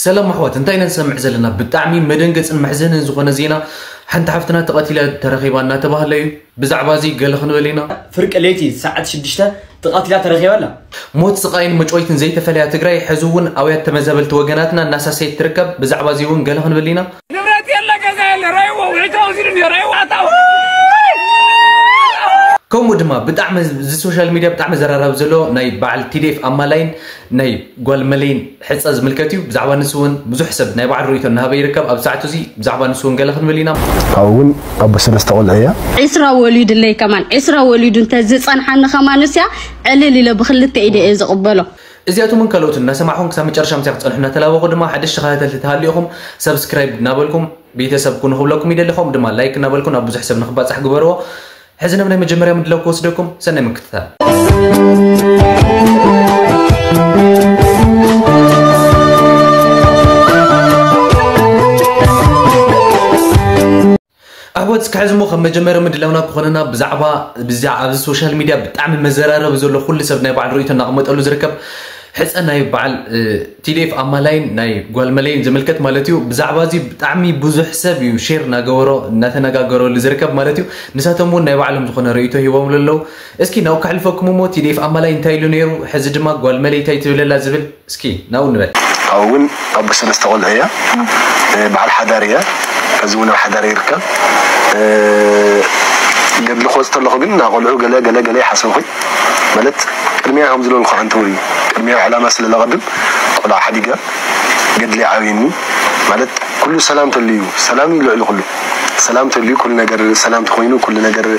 ሰላም ኣሕዋት፣ እንታይ ኢና ንሰምዕ ዘለና? ብጣዕሚ መደንገጽን መሕዘንን ዝኾነ ዜና። ሓንቲ ሓፍትና ተቐቲላ ተረኺባ እናተባህለ እዩ። ብዛዕባ እዚ ገለ ክንብል ኢና። ፍርቂ ለይቲ ሰዓት ሽዱሽተ ተቐቲላ ተረኺባ ኣላ። ሞት፣ ስቓይን መጭወይትን ዘይተፈለያ ትግራይ፣ ሕዚ እውን ኣውያት ተመዛበልቲ ወገናትና እናሳሰየት ትርከብ። ብዛዕባ እዚ እውን ገለ ክንብል ኢና። ንብረት የለ፣ ገዛ የለ፣ ራይዎ ውዒቶ ወሲዱኒ፣ ራይዎ ኣታው። ከምኡ ድማ ብጣዕሚ እዚ ሶሻል ሚድያ ብጣዕሚ ዘራራብ ዘሎ ናይ በዓል ቲ ዲ ኤፍ ኣማላይን ናይ ጓል መለይን ሕጸ ዝምልከት እዩ። ብዛዕባ ንሱ እውን ብዙሕ ሰብ ናይ ባዕሉ ርእይቶ እናሃበ ይርከብ። ኣብ ሰዓቱ እዚ ብዛዕባ ንሱ እውን ገለ ክንብል ኢና። ካብኡ እውን ኣቦ ሰለስተ ቆልዑ እየ። ዒስራ ወሊዱለይ ከማን፣ ዒስራ ወሊዱ እንተ ዝጸንሓኒ ከማን እስያ ዕልል ኢለ ብክልተ ኢደ እየ ዝቕበሎ። እዚኣቶምን ካልኦትን እናሰማዕኹም ክሳብ መጨረሻ ምሳይ ክትጸንሑ እናተላበኹ ድማ ሓደሽቲ ተኸታተልቲ ተሃሊኹም ሰብስክራይብ እናበልኩም ቤተሰብ ኩኑ ክብለኩም ይደሊ። ከምኡ ድማ ላይክ እናበልኩ ናብ ብዙሕ ሰብ ንክባጻሕ ግበርዎ። ሕዚ ናብ ናይ መጀመርያ ምድላው ክወስደኩም፣ ሰናይ ምክትታል። ኣሕዋት፣ እስከ ሕዚ እሞ ከም መጀመርያ ምድላውና ክኾነና ብዛዕባ ብዛ ኣብዚ ሶሻል ሚድያ ብጣዕሚ መዘራረቢ ዘሎ፣ ኩሉ ሰብ ናይ ባዕሉ ርእይቶ እናቕመጠሉ ዝርከብ ሕፀ ናይ በዓል ቲ ዲ ኤፍ ኣማላይን ናይ ጓል መለይን ዝምልከት ማለት እዩ። ብዛዕባ እዚ ብጣዕሚ ብዙሕ ሰብ እዩ ሼር እናገበሮ እናተነጋገረሉ ዝርከብ ማለት እዩ። ንሳቶም እውን ናይ ባዕሎም ዝኾነ ርእይቶ ሂቦምሉ ኣለዉ። እስኪ ናብኡ ከሕልፈኩም እሞ ቲ ዲ ኤፍ ኣማላይ እንታይ ኢሉ ነይሩ፣ ሕዚ ድማ ጓል መለይ እንታይ ትብለላ ዝብል እስኪ ናብኡ ንበል። ካብኡ እውን ኣቦ ሰለስተ ቆልዑ እየ። በዓል ሓዳር እየ። ሕዚ እውን ኣብ ሓዳር ይርከብ። ገድሊ ክወፅ ከለኹ ግን ንቆልዑ ገለ ገለ ገለ ይሓሰብኩ። ማለት ቅድሚያ ከም ዝበልኩ ሓንቲ እዩ። ቅድሚያ ዕላማ ስለ ለቐድም ቆልዓ ሓዲገ ገድሊ ዓብይኒ። ማለት ኩሉ ሰላም ተልዩ፣ ሰላም እዩ ልዕሊ ኩሉ። ሰላም ተልዩ ኩሉ ነገር ሰላም ተኮይኑ ኩሉ ነገር፣ እ፣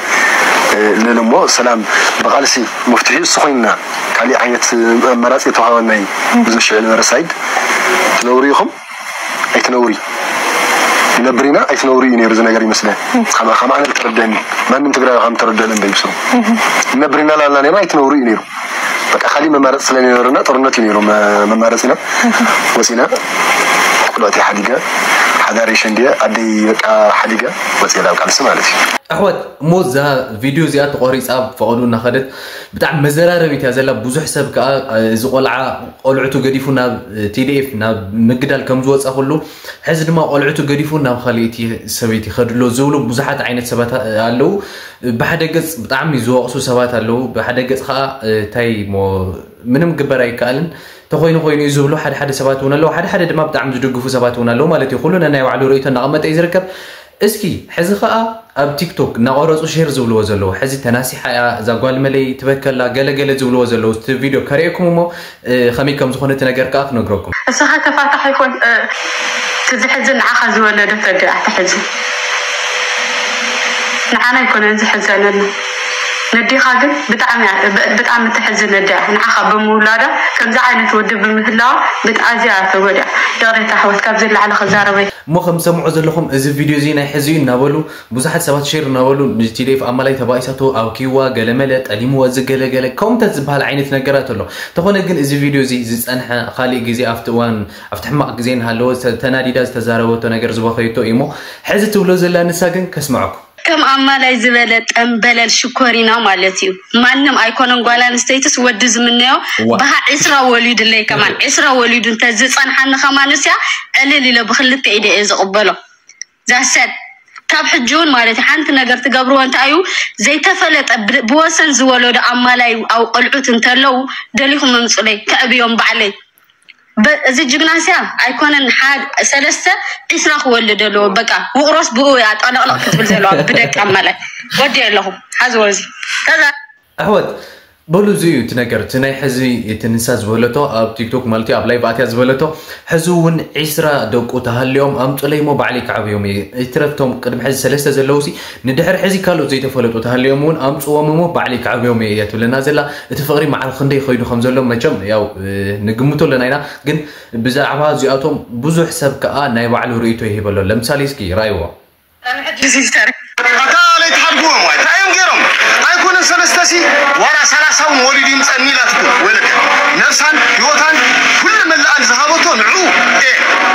ልዕሊ እሞ ሰላም ብቃልሲ መፍትሒ እሱ ኮይንና ካሊእ ዓይነት ኣማራፂ የተዋሃበና እዩ። ብዙ ሽዕ ነበረ ሳይድ ትነብሩ ኢኹም ኣይትነብሩ ይነብር ኢና ኣይትነብሩ እዩ ነይሩ። እዚ ነገር ይመስለኝ ካብ ካብ ኣነ ተረደኒ ማንም ትግራዊ ከም ተረደለ እንደ ይብስሩ ነብር ኢና ላልና ነይሩ ኣይትነብሩ እዩ ነይሩ። በቃ ካሊእ መማረፂ ስለነበረና ጦርነት እዩ ነይሩ መ- መማረፂና ወፂና ቁልዕቲ ሓዲገ ሓዳሪ ሸንዲየ ኣደይ በቃ ሓዲገ ወፂአ ናብ ቃልሲ ማለት እዩ። ኣሕዋት እሞ እዛ ቪድዮ እዚኣ ተቆሪፃ ፈቐዱ እናኸደት ብጣዕሚ መዘራረቢት እያ ዘላ። ብዙሕ ሰብ ከዓ እዚ ቆልዓ ቆልዕቱ ገዲፉ ናብ ቲ ዲ ኤፍ ናብ ምግዳል ከም ዝወፃ ኩሉ ሕዚ ድማ ቆልዕቱ ገዲፉ ናብ ካልእቲ ሰበይቲ ከድሎ ዝብሉ ብዙሓት ዓይነት ሰባት ኣለዉ። ብሓደ ገፅ ብጣዕሚ ዝወቕሱ ሰባት ኣለዉ። ብሓደ ገፅ ከዓ እንታይ እሞ ምንም ግበር ኣይከኣልን ተኮይኑ ኮይኑ እዩ ዝብሉ ሓደ ሓደ ሰባት እውን ኣለዉ። ሓደ ሓደ ድማ ብጣዕሚ ዝድግፉ ሰባት እውን ኣለዉ ማለት እዩ። ኩሉ ነናይ ባዕሉ ርእይቶ እናቐመጠ እዩ ዝርከብ። እስኪ ሕዚ ከዓ ኣብ ቲክቶክ እናቆረፁ ሼር ዝብልዎ ዘለዉ ሕዚ ተናሲሓ እያ እዛ ጓል መለይ ትበከላ ገለገለ ዝብልዎ ዘለዉ እቲ ቪድዮ ከርእየኩም እሞ እ፣ ከመይ ከም ዝኾነ እቲ ነገር ከዓ ክነግረኩም። እስኻ ተፋታሕ ይኹን እ፣ እቲ ዝሕዝን ንዓኻ ዝወለደት ኣደ እያ ትሕዝን። ንዓና ኣይኮነን ዝሕዘነና። ነዴኻ ግን ብጣዕሚ እያ- ብ- ብጣዕሚ ትሕዝን ኣደ እያ። ንዓኻ ብምውላዳ ከምዚ ዓይነት ወዲ ብምህላዋ ብጣ- ኣዝያ እያ ተጎዲኣ። ይቕሬታ ኣሕዋት ካብዚ ንላዕሊ ክዛረበ እሞ ከም ሰምዖ ዘለኹም እዚ ቪድዮ እዚ ናይ ሕዚ እዩ እናበሉ ብዙሓት ሰባት ሼር እናበሉ ን ቲ ዲ ኤፍ ኣማላይ ተባኢሳቶ ኣብኪዋ ገለመለ ጠሊምዋ ዝገለገለ ከምታት ዝበሃል ዓይነት ነገራት ኣሎ። ተኾነ ግን እዚ ቪድዮ እዚ ዝጸንሐ ካሊእ ግዜ ኣብቲ እዋን ኣብቲ ሕማቕ ግዜ እናሃለወ ተናዲዳ ዝተዛረበቶ ነገር ዝበኸየቶ እዩ እሞ ሕዚ ትብሎ ዘላ ንሳ ግን ከስምዐኩም። ከም ኣማላይ ዝበለ ጠንበለል ሽኮሪና ማለት እዩ። ማንም ኣይኮነን ጓል ኣንስተይትስ ወዲ ዝምነዮ ዋ። በሃ ዒስራ ወሊዱለይ ከማን ዒስራ ወሊዱ እንተ ዝጸንሓኒ ከማን እስያ ዕልል ኢለ ብክልተ ኢደ እየ ዝቕበሎ። ዛሰት ካብ ሕጂ እውን ማለት እዩ ሓንቲ ነገር ትገብርዎ እንታይ እዩ ዘይተፈለጠ ብ- ብወሰን ዝወለዶ ኣማላይ ኣብ ቆልዑት እንተለዉ ደሊኹም መምፁለይ ከዕብዮም ባዕለይ በ- እዚ ጅግና ስያ ኣይኮነን ሓደ ሰለስተ ዒስራ ክወልድ ኣለዎ በቃ ውቅሮስ ብኡ እያ ጠለቅለቅ ክትብል ዘለዋ ብደቂ ኣማላይ ወዲ ኣለኹም ሓዝዎ እዚ ከዛ ኣሕዋት በሉ እዚ እዩ እቲ ነገር እቲ ናይ ሕዚ እቲ ንሳ ዝበለቶ ኣብ ቲክቶክ ማለት እዩ ኣብ ላይቭ ኣትያ ዝበለቶ ሕዚ እውን ዒስራ ደቁ ተሃልዮም ኣምፁለይ እሞ ባዕለይ ክዓብዮም እየ ይትረፍቶም ቅድሚ ሕዚ ሰለስተ ዘለዉ ሲ ንድሕሪ ሕዚ ካልኦት ዘይተፈለጡ ተሃልዮም እውን ኣምፅዎም እሞ ባዕለይ ክዓብዮም እየ እያ ትብለና ዘላ እቲ ፍቅሪ ማዕረ ክንደይ ይኸይዱ ከም ዘሎ መቸም ያው እ፣ ንግምቶ ኣለና ኢና ግን ብዛዕባ እዚኣቶም ብዙሕ ሰብ ከዓ ናይ ባዕሉ ርእይቶ ይህበሎ ለምሳሌ እስኪ ራይዎ ሕጂ ሲስተር ኣታ ኣይትሓድግዎም ዋይ እንታይ እዮም ገይሮም? ኣይኮነን ሰለስተ ሲ ዋላ ሰላሳ እውን ወሊዱ ይምፀኒ ኢላ ትኩ ወለደ ነብሳን ህይወታን ኩሉ መላኣን ዝሃበቶ ንዑ።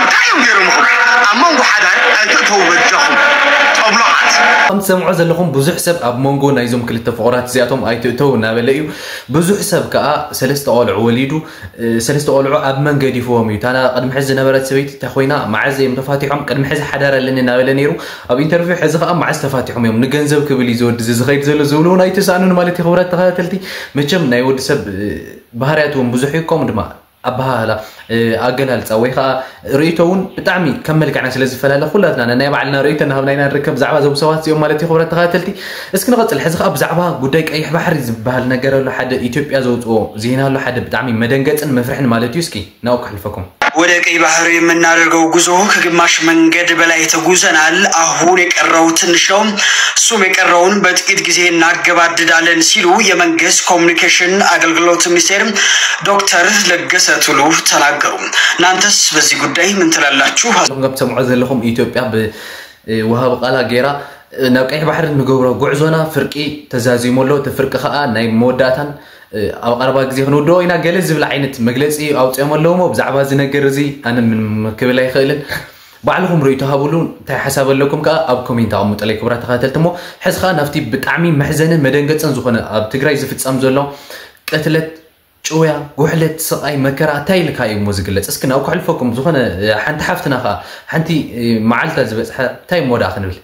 እንታይ እዮም ገይሮም? ኣብ መንጎ ሓዳር ኣይትእተው በጃኹም። ጠብሎዓት። ከም ትሰምዖ ዘለኹም ብዙሕ ሰብ ኣብ መንጎ ናይዞም ክልተ ፍቑራት እዚኣቶም ኣይትእተው እናበለ እዩ። ብዙሕ ሰብ ከዓ ሰለስተ ቆልዑ ወሊዱ፣ እ፣ ሰለስተ ቆልዑ ኣብ መን ገዲፍዎም እዩ? እታ ቅድሚ ሕዚ ዝነበረት ሰበይቲ እንታይ ኮይና? መዓዝ እዮም ተፋቲሖም? ቅድሚ ሕዚ ሓዳር ኣለኒ እናበለ ነይሩ። ኣብ ኢንተርቪው ሕዚ ከዓ መዓዝ ተፋቲሖም እዮም? ንገንዘብ ክብል እዩ ዝወዲ እዚ ዝኸይድ ዘሎ ዝብሉ እውን ኣይተሳእኑን ማለት እዩ። ክብራት ተኸታተልቲ፣ መቸም ናይ ወዲ ሰብ፣ እ፣ ባህርያት እውን ብዙሕ እዩ። ከምኡ ድማ ኣበሃህላ፣ እ፣ ኣገላልፃ ወይ ከዓ ርእይቶ እውን ብጣዕሚ ከም መልክዕና ስለ ዝፈላለ ኩላትና ነናይ ባዕልና ርእይቶ እናሃብና ኢና ንርከብ ብዛዕባ እዞም ሰባት እዚኦም ማለት እዩ። ክብራት ተኸታተልቲ፣ እስኪ ንቐፅል። ሕዚ ከዓ ብዛዕባ ጉዳይ ቀይሕ ባሕሪ ዝበሃል ነገር ኣሎ። ሓደ ኢትዮጵያ ዘውፅኦ ዜና ኣሎ፣ ሓደ ብጣዕሚ መደንገፅን መፍርሕን ማለት እዩ። እስኪ ናብኡ ከሕልፈኩም። ወደ ቀይ ባህር የምናደርገው ጉዞ ከግማሽ መንገድ በላይ ተጉዘናል። አሁን የቀረው ትንሽ ነው። እሱም የቀረውን በጥቂት ጊዜ እናገባድዳለን ሲሉ የመንግስት ኮሚኒኬሽን አገልግሎት ሚኒስቴር ዶክተር ለገሰ ቱሉ ተናገሩ። እናንተስ በዚህ ጉዳይ ምን ትላላችሁ? ከም ትሰምዖ ዘለኹም ኢትዮጵያ ብ-፣ እ፣ ወሃቢ ቃላ ገይራ፣ እ፣ ናብ ቀይሕ ባሕሪ ንገብሮ ጉዕዞና ፍርቂ ተዛዚሙ ኣሎ። እቲ ፍርቂ ከዓ ናይ መወዳእታን፣ እ፣ ኣብ ቀረባ ግዜ ክንውድኦ ኢና ገለ ዝብል ዓይነት መግለፂ ኣውፂኦም ኣለዉ እሞ ብዛዕባ እዚ ነገር እዚ ኣነ ምንም ክብል ኣይኽእልን። ባዕልኹም ርእይቶ ሃብሉ፣ እንታይ ሓሳብ ኣለኩም ከዓ ኣብ ኮሜንት ኣቐምጡለይ ክቡራት ተኸታተልቲ። እሞ ሕዚ ከዓ ናብቲ ብጣዕሚ መሕዘንን መደንገፅን ዝኾነ ኣብ ትግራይ ዝፍፀም ዘሎ ቅትለት፣ ጭውያ፣ ጉሕለት፣ ስቓይ፣ መከራ እንታይ ኢልካ እዩ እሞ ዝግለፅ? እስኪ ናብ ከሕልፈኩም ዝኾነ፣ እ፣ ሓንቲ ሓፍትና ከዓ ሓንቲ፣ እ፣ መዓልታ ዝበፅሐ እንታይ እሞ ደኣ ክንብል?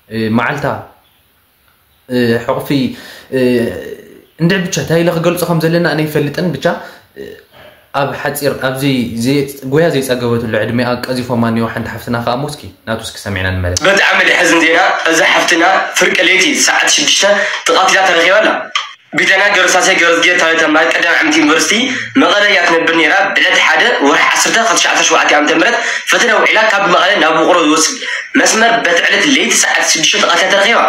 እ፣ መዓልታ፣ እ፣ ሕቑፊ፣ እ፣ እንድዒ ብቻ እንታይ ኢለ ክገልፆ ከም ዘለና ኣነ ይፈልጥን ብቻ፣ እ፣ ኣብ ሓፂር ኣብዚ ዘይ-፣ ጎያ ዘይፀገበትሉ ዕድሜኣ ቀዚፎማ እኒኦ ሓንቲ ሓፍትና ከዓ እሞ እስኪ ናቱ እስኪ ሰሚዕና ንመለስ። ብጣዕሚ ደሕዝን ዜና፣ እዛ ሓፍትና ፍርቂ ለይቲ ሰዓት ሽዱሽተ ተቐቲላ ተረኺባ ኣላ። ቢታንያ ገብረስላሴ ገብረዝጊ ተባሂላ ተማሃሪት ቀዳማይ ዓመት ዩኒቨርሲቲ መቐለ እያ ትነብር ነይራ። ብዕለት ሓደ ወርሒ ዓሰርተ ካብ ትሽዓተ ሸውዓተ ዓመተ ምህረት ፈተና ውዒላ ካብ መቐለ ናብ ውቕሮ ዝወስድ መስመር በቲ ዕለት ለይቲ ሰዓት ሽዱሽተ ተቐቲላ ተረኺባ።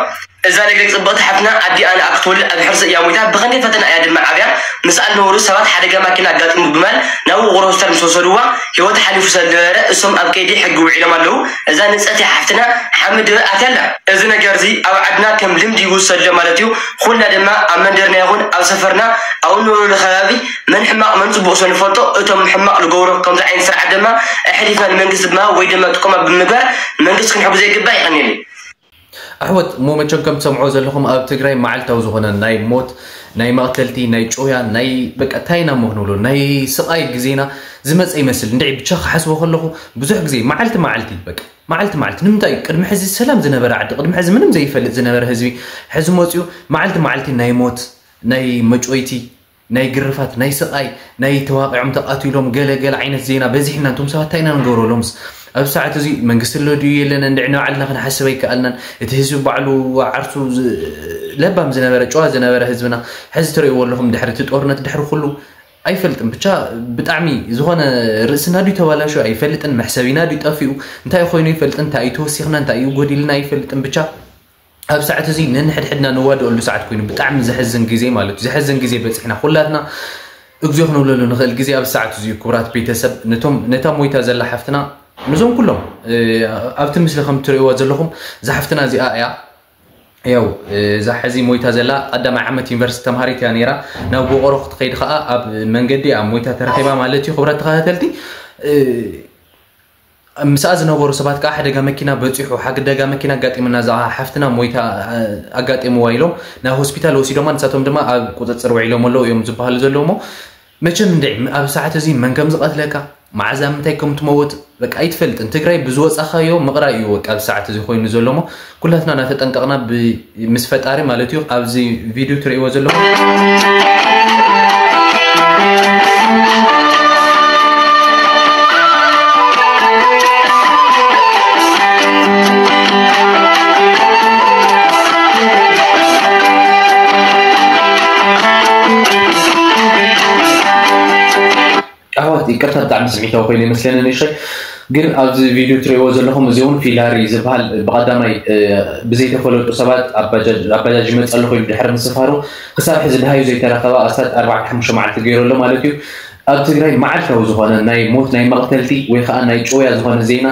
እዛ ለግለግ ጽብቕቲ ሓፍትና ኣዲኣ ንኣ ክትወልድ ኣብ ሕርሲ እያ ሞይታ። ብኸንደይ ፈተና እያ ድማ ዓብያ። ምስኣ ዝነበሩ ሰባት ሓደጋ ማኪና ኣጋጢሙ ብምባል ናብ ውቕሮ ሆስፒታል ምስ ወሰድዋ ህይወታ ሓሊፉ ስለ ዝነበረ እሶም ኣብ ከይዲ ሕጊ ውዒሎም ኣለዉ። እዛ ንጽህቲ ሓፍትና ሓመድ ኣትያ ኣላ። እዚ ነገር እዚ ኣብ ዓድና ከም ልምዲ ይውሰድ ኣሎ ማለት እዩ። ኩልና ድማ ኣብ መንደርና ይኹን ኣብ ሰፈርና ኣብ እንውዕለሉ ከባቢ መን ሕማቕ መን ጽቡቕ ስለ ንፈልጦ እቶም ሕማቕ ዝገብሩ ከምዚ ዓይነት ስርዓት ድማ ኣሕሊፍና ንመንግስቲ ብምሃብ ወይ ድማ ጥቆማ ብምግባር መንግስቲ ክንሕግዞ ይግባእ። የቐንየለይ። ኣሕዋት እሞ መቸም ከም ትሰምዖ ዘለኹም ኣብ ትግራይ መዓልታዊ ዝኾነ ናይ ሞት፣ ናይ መቕተልቲ፣ ናይ ጩያ፣ ናይ በቃ እንታይ ኢና እሞ ክንብሎ ናይ ስቓይ ግዜና ዝመፀ ይመስል። እንድዒ ብቻ ክሓስቦ ከለኹ ብዙሕ ግዜ መዓልቲ መዓልቲ በቃ መዓልቲ መዓልቲ ንምንታይ እዩ ቅድሚ ሕዚ ሰላም ዝነበረ ዓዲ ቅድሚ ሕዚ ምንም ዘይፈልጥ ዝነበረ ህዝቢ ሕዚ መፅዩ መዓልቲ መዓልቲ ናይ ሞት ናይ መጮይቲ ናይ ግርፋት ናይ ስቓይ ናይ ተዋቒዖም ተቓቲሎም ገለ ገለ ዓይነት ዜና በዚሕና እንቶም ሰባት እንታይ ኢና ንገብሮ ሎምስ ኣብዚ ሰዓት እዚ መንግስቲ ኣሎ ድዩ የለን እንድዒ ንባዕልና ክንሓስብ ኣይከኣልናን እቲ ህዝቢ ባዕሉ ዓርሱ ዝ- ለባም ዝነበረ ጨዋ ዝነበረ ህዝብና ሕዚ ትርእይዎ ኣለኹም ድሕሪ እቲ ጦርነት ድሕሪ ኩሉ ኣይፈልጥን ብቻ ብጣዕሚ ዝኾነ ርእስና ድዩ ተባላሹ ኣይፈልጥን መሕሰቢና ድዩ ጠፊኡ እንታይ ኮይኑ ይፈልጥን እንታይ እዩ ተወሲኽና እንታይ እዩ ጎዲልና ኣይፈልጥን ብቻ ኣብ ሰዓት እዚ ነንሕድሕድና ንዋድኦሉ ሰዓት ኮይኑ ብጣዕሚ ዘሕዝን ግዜ ማለት እዩ ዘሕዝን ግዜ በፂሕና ኩላትና እግዚኣብሔር ክንብለሉ ንኽእል ግዜ ኣብ ሰዓት እዚ ክቡራት ቤተሰብ ነቶም ነታ ሞይታ ዘላ ሓፍትና ነዞም ኩሎም ኣብቲ ምስሊ ከም ትርእይዋ ዘለኹም እዛ ሓፍትና እዚኣ እያ ያው እዛ ሕዚ ሞይታ ዘላ ቀዳማይ ዓመት ዩኒቨርሲቲ ተምሃሪት እያ ነይራ ናብ ውቕሮ ክትኸይድ ከዓ ኣብ መንገዲ እያ ሞይታ ተረኺባ ማለት እዩ ክቡራት ተኸታተልቲ ምስኣ ዝነበሩ ሰባት ከዓ ሓደጋ መኪና በፂሑ ሓደጋ መኪና ኣጋጢሙና እዛ ሓፍትና ሞይታ ኣጋጢምዋ ኢሎም ናብ ሆስፒታል ወሲዶማ ንሳቶም ድማ ኣብ ቁፅፅር ውዒሎም ኣለዉ እዮም ዝበሃሉ ዘለዉ እሞ መቸም እንድዒ ኣብ ሰዓት እዚ መን ከም ዝቐትለካ መዓዝ ኣብ ምንታይ ከም ትመውት በቃ ኣይትፈልጥን ትግራይ ብዝወፃኻዮ ምቕራይ እዩ በቃ ኣብ ሰዓት እዚ ኮይኑ ዘሎ እሞ ኩላትና እናተጠንቀቕና ምስ ፈጣሪ ማለት እዩ ኣብዚ ቪድዮ ትርእይዎ ዘለኹም ኣሕዋት ይቅርታ ብጣዕሚ ስሚታዊ ኮይኑ ይመስለኒ ንእሽተይ ግን ኣብዚ ቪድዮ ትርእይዎ ዘለኹም እዚ እውን ፊላሪ ዝበሃል ብቐዳማይ ብዘይተፈለጡ ሰባት ኣባጃጅ ይመፀ ኣለኹ ኢሉ ድሕሪ ምስፋሩ ክሳብ ሕዚ ደሃዩ ዘይተረኸበ ኣስታት ኣርባዕተ ሓሙሽተ መዓልቲ ገይሩ ኣሎ ማለት እዩ ኣብ ትግራይ መዓልታዊ ዝኾነ ናይ ሞት ናይ መቕተልቲ ወይ ከዓ ናይ ጭውያ ዝኾነ ዜና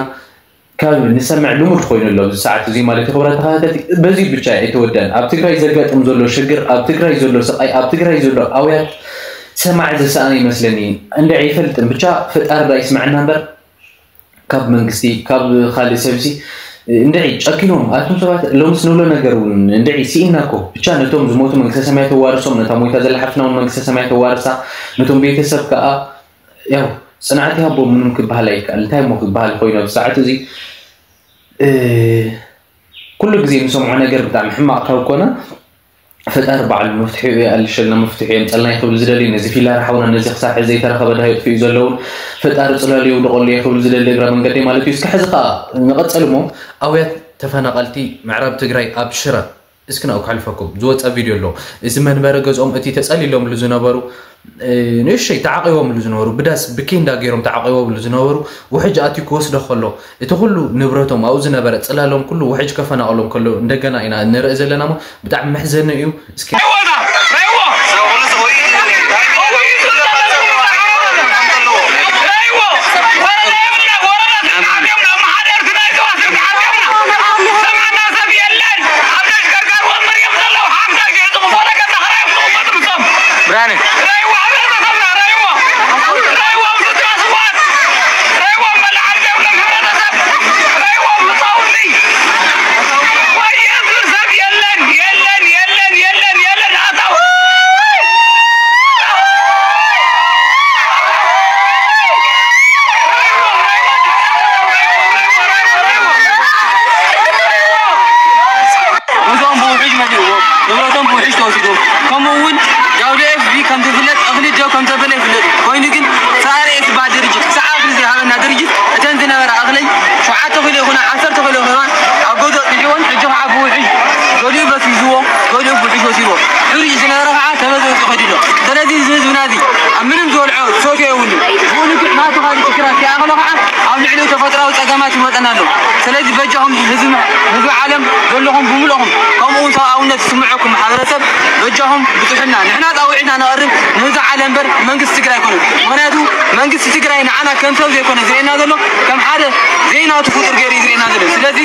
ካብ ንሰምዕ ልሙድ ኮይኑ ኣሎ ኣብዚ ሰዓት እዚ ማለት እዩ። ክቡራት ተኸታተልቲ፣ በዚ ብቻ ኣይተወደን። ኣብ ትግራይ ዘጋጥም ዘሎ ሽግር፣ ኣብ ትግራይ ዘሎ ስቃይ፣ ኣብ ትግራይ ዘሎ ኣውያት ሰማዕ ዝሰኣነ ይመስለኒ። እንደ ይፈልጥን ብቻ ፈጣሪ ዳ ይስምዐና እምበር ካብ መንግስቲ ካብ ካልእ ሰብሲ እንድዒ ጨኪኖም ኣቱም ሰባት ሎምስ ንብሎ ነገር እውን እንድዒ ስኢና እኮ። ብቻ ነቶም ዝሞቱ መንግስተ ሰማይ ተዋርሶም፣ ነታ ሞይታ ዘላ ሓፍትና እውን መንግስተ ሰማይ ተዋርሳ፣ ነቶም ቤተሰብ ከዓ ያው ጽንዓት ይሃቦም። ምንም ክበሃል ኣይከኣል። እንታይ እሞ ክበሃል ኮይኑ ኣብዚ ሰዓት እዚ ኩሉ ግዜ ንሰምዖ ነገር ብጣዕሚ ሕማቕ ካብ ኮነ ፈጣሪ ባዕሉ መፍትሒ የኣልሸልና፣ መፍትሒ የምፀልና ክብል ዝደሊ ነዚ ፊላር ሓውና ነዚ ክሳብ ሕዚ ዘይተረኸበ ድሃ የጥፍኡ ዘለውን ፈጣሪ ፅላሉ የውደቐሉ እየ ክብል ዝደሊ እግረ መንገደይ ማለት እዩ። እስኪ ሕዚ ከዓ ንቐፀል እሞ ኣውያት ተፈናቐልቲ ምዕራብ ትግራይ ኣብ ሽረ እስኪ ናብኡ ከሕልፈኩም ዝወፀ ቪድዮ ኣሎ። እዚ መንበሪ ገዝኦም እቲ ተፀሊሎምሉ ዝነበሩ ንእሽተይ ተዓቂቦምሉ ዝነበሩ ብዳስ ብኬንዳ ገይሮም ተዓቂቦምሉ ዝነበሩ ውሕጅ ኣትዩ ክወስዶ ከሎ እቲ ኩሉ ንብረቶም ኣብኡ ዝነበረ ፅላሎም ኩሉ ውሕጅ ከፈናቕሎም ከሎ እንደገና ኢና ንርኢ ዘለና እሞ ብጣዕሚ መሕዘኒ እዩ። እስኪ እዞም ብውሕጅ መሊእዎ ንብረቶም ብውሕጅ ተወሲዱ። ከምኡ እውን ዳብሊው ኤፍ ፒ ከም ዝፍለጥ እኽሊ ደው ከም ዘበለ ይፍለጥ። ኮይኑ ግን ሰኣረ ዝበሃል ድርጅት ክሳዕ እኽሊ ዘይሃበና ድርጅት እተን ዝነበራ እኽለይ ሸውዓተ ኪሎ ይኹና ዓሰርተ ኪሎ ይኹና ኣብ ገዝኡ ኣፅኒሕዎን ሕጂ ከዓ ብውሕጅ ገሊኡ በስቢስዎ ገሊኡ ብውሕጅ ወሲድዎ። ሕሩጭ ዝነበረ ከዓ ተበዚሑ ከዲሎ። ስለዚ እዚ ህዝብና እዚ ኣብ ምንም ዝበልዖ ሰትዮ የብሉ። ብኡ ልክዕ ናቱ ካልእ ሽግራት ከይኣኸሎ ከዓ ኣብ ልዕሊኡ ተፈጥራዊ ፀገማት ይመፀና ኣሎ። ስለዚ በጃኹም ህዝቢ ህዝቢ ዓለም ዘለኹም ብምልእኹም ከምኡ እውን ሰብኣውነት ዝስምዐኩም ማሕበረሰብ በጃኹም ብፅሑልና ንሕና ፃውዒትና ነቐርብ ንህዝቢ ዓለም እምበር መንግስቲ ትግራይ ኣይኮነን። ምክንያቱ መንግስቲ ትግራይ ንዓና ከም ሰብ ዘይኮነ ዝርእየና ዘሎ ከም ሓደ ዘይናቱ ፍጡር ገይሩ እዩ ዝርእየና ዘሎ። ስለዚ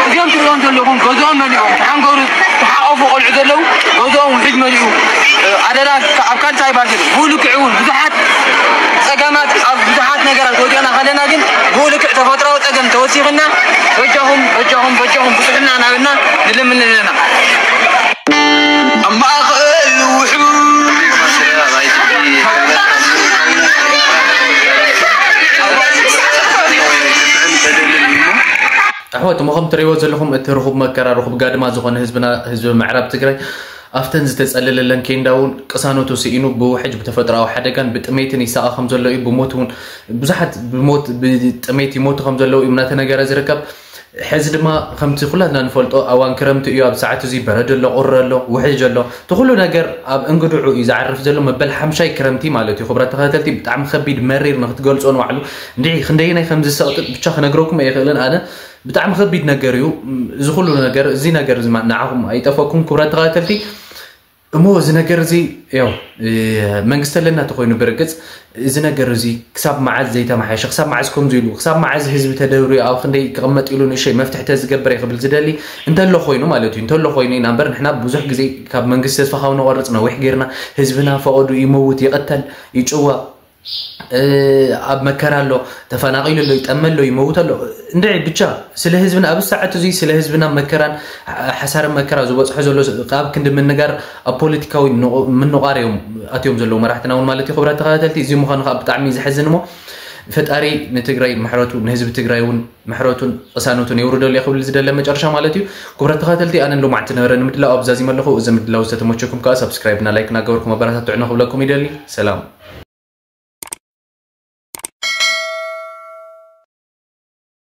እዚኦም ትሪኦም ዘለኹም ገዝኦም መሊኦም ተሓንገሩ ተሓቆፉ ቆልዑ ዘለዉ ገዝኦም ውሕጅ መሊኡ ኣደዳ ኣብ ካልእ ሳይባል ዘሎ ብኡ ልክዕ እውን ብዙሓት ፀገማት ኣብ ብዙሓት ነገራት ወዲቕና ከለና ግን ብኡ ልክዕ ተፈጥራዊ ፀገም ተወሲኽና በጃኹም በጃኹም በጃኹም ብፅሑልና እናበልና ንልምን ኣለና። ኣብ ማእኸል ውሑድ ኣሕዋት እሞ ከም ትሪእዎ ዘለኹም እቲ ርኹብ መከራ ርኹብ ጋድማ ዝኾነ ህዝብና ህዝቢ ምዕራብ ትግራይ ኣብተን ዝተፀለለለን ኬንዳ እውን ቅሳነቱ ስኢኑ ብውሕጅ ብተፈጥሮኣዊ ሓደጋን ብጥሜትን ይሳቐ ከም ዘሎ እዩ። ብሞት እውን ብዙሓት ብሞት ብጥሜት ይሞቱ ከም ዘለዉ እዩ እናተነገረ ዝርከብ። ሕዚ ድማ ከምቲ ኩላትና ንፈልጦ ኣዋን ክረምቲ እዩ። ኣብ ሰዓት እዚ በረዶ ኣሎ፣ ቁሪ ኣሎ፣ ውሕጅ ኣሎ። እቲ ኩሉ ነገር ኣብ እንግድዑ እዩ ዝዓርፍ ዘሎ። መበል ሓምሻይ ክረምቲ ማለት እዩ። ክቡራት ተኸታተልቲ ብጣዕሚ ከቢድ መሪር ንክትገልጾ ንባዕሉ እንድዒ ክንደየናይ ከም ዝሰቕጥጥ ብቻ ክነግረኩም ኣይኽእልን ኣነ። ብጣዕሚ ከቢድ ነገር እዩ እዚ ኩሉ ነገር። እዚ ነገር እዚ ንዓኹም ኣይጠፈኩም ክቡራት ተኸታተልቲ። እሞ እዚ ነገር እዚ ያው መንግስቲ ኣለና ተኮይኑ ብርግፅ እዚ ነገር እዚ ክሳብ መዓዝ ዘይተማሓየሸ ክሳብ መዓዝ ከምዚ ኢሉ ክሳብ መዓዝ ህዝቢ ተደብርዩ ኣብ ክንደይ ክቕመጥ ኢሉ ንእሸይ መፍትሒ ተዝገበር እየ ክብል ዝደሊ እንተሎ ኮይኑ ማለት እዩ። እንተሎ ኮይኑ ኢና እምበር ንሕና ብዙሕ ግዜ ካብ መንግስቲ ተስፋ ካብ ንቆርፅ ነዊሕ ገይርና። ህዝብና ፈቐዱ ይመውት ይቕተል ይጭዋ ኣብ መከራ ኣሎ ተፈናቒሉ ኣሎ ይጠመ ኣሎ ይመውት ኣሎ። እንድዒ ብቻ ስለ ህዝብና ኣብ ሰዓት እዙይ ስለ ህዝብና መከራን ሓሳርን መከራ ዝበፅሖ ዘሎ ካብ ክንዲ ምንጋር ኣብ ፖለቲካዊ ምንቋር እዮም ኣትዮም ዘለዉ መራሕትና እውን ማለት እዩ። ክቡራት ተኸታተልቲ እዚ ምዃኑ ከዓ ብጣዕሚ እዩ ዘሕዝን እሞ ፈጣሪ ንትግራይ ምሕረቱ ንህዝቢ ትግራይ እውን ምሕረቱን ቅሳነቱን የውርደሉ እየ ክብል ዝደለ መጨረሻ ማለት እዩ። ክቡራት ተኸታተልቲ ኣነ ሎማዕንቲ ነበረ ንምድላው ኣብዛዚመ ኣለኹ። እዚ ምድላው ዝተተመቸኩም ከዓ ሳብስክራይብ እና ላይክ እናገበርኩም ኣበረታትዑና ክብለኩም ይደሊ። ሰላም።